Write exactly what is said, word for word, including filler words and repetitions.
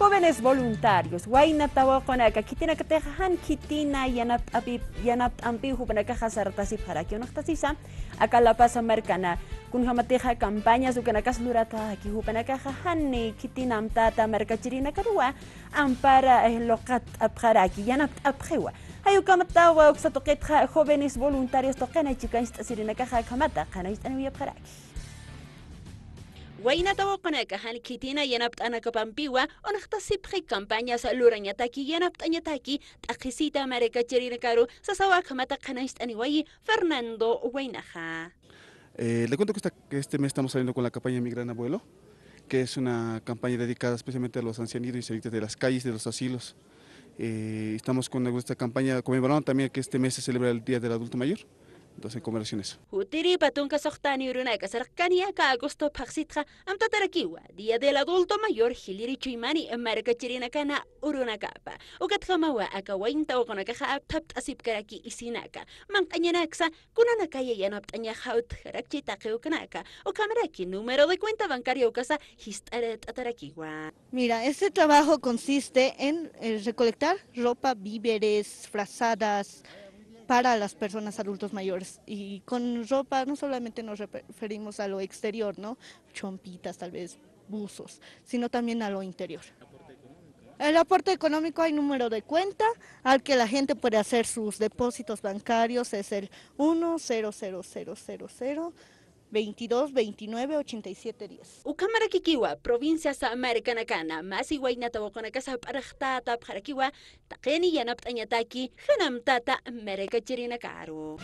Jóvenes voluntarios, wayna tawaqunaka, khitinakatixa jan khitina yanapt'api-, yanapt'ampiw jupanakaxa sartasipxaraki, uñjtasisa aka La Paz markana, kunjamatixa campañas ukanakas lurataki, jupanakaxa jan khitina amtata markachirinakaruwa ampara, eh, luqt'apxaraki, yanapt'apxiwa. Jay ukhamatawa uksa tuqitxa jóvenes voluntarios tuqina chikancht'asirinakaxa akhamata qhanañcht'aniwayapxaraki. Wayna tawaqunaka jan khitina yanapt'anakapampiwa uñjtasipxi campañas lurañataki yanapt'añataki t'aqhisita markachirinakaru sasawa akhamata qhanañcht'aniwayi Fernando Waynaxa. Eh, le cuento que esta, que este mes estamos saliendo con la campaña Mi Gran Abuelo, que es una campaña dedicada especialmente a los ancianitos y señoritas de las calles, de los asilos. Eh, estamos con esta campaña conmemorando también que este mes se celebra el Día del Adulto Mayor. Entonces, en conmemoración a eso. Jutiripa tunka suxtani urunaka sarkani aka agosto phaxsitxa amtatarakiwa Día del Adulto Mayor jiliri chuymani markachirinakana urunakapa. Ukatjamawa aka wayna tawaqunakaxa apthapt'asipkaraki isinaka. Manq'añanaksa kunanakaya yanapt'añaxa utjarakchi taqi ukanaka. Ukhamaraki número de cuenta bancaria ukasa jist'art'atarakiwa. Mira, este trabajo consiste en, eh, recolectar ropa, víveres, frazadas para las personas adultos mayores. Y con ropa no solamente nos referimos a lo exterior, ¿no? Chompitas, tal vez buzos, sino también a lo interior. El aporte económico, hay número de cuenta al que la gente puede hacer sus depósitos bancarios, es el uno cero cero cero cero cero veintidós veintinueve ochenta y siete diez. Ukhamarakikiwa provincias markanakana masi wayna tawaqunakasa p'arxtatapxarakiwa taqini yanapt'añataki jan amtata markachirinakaru.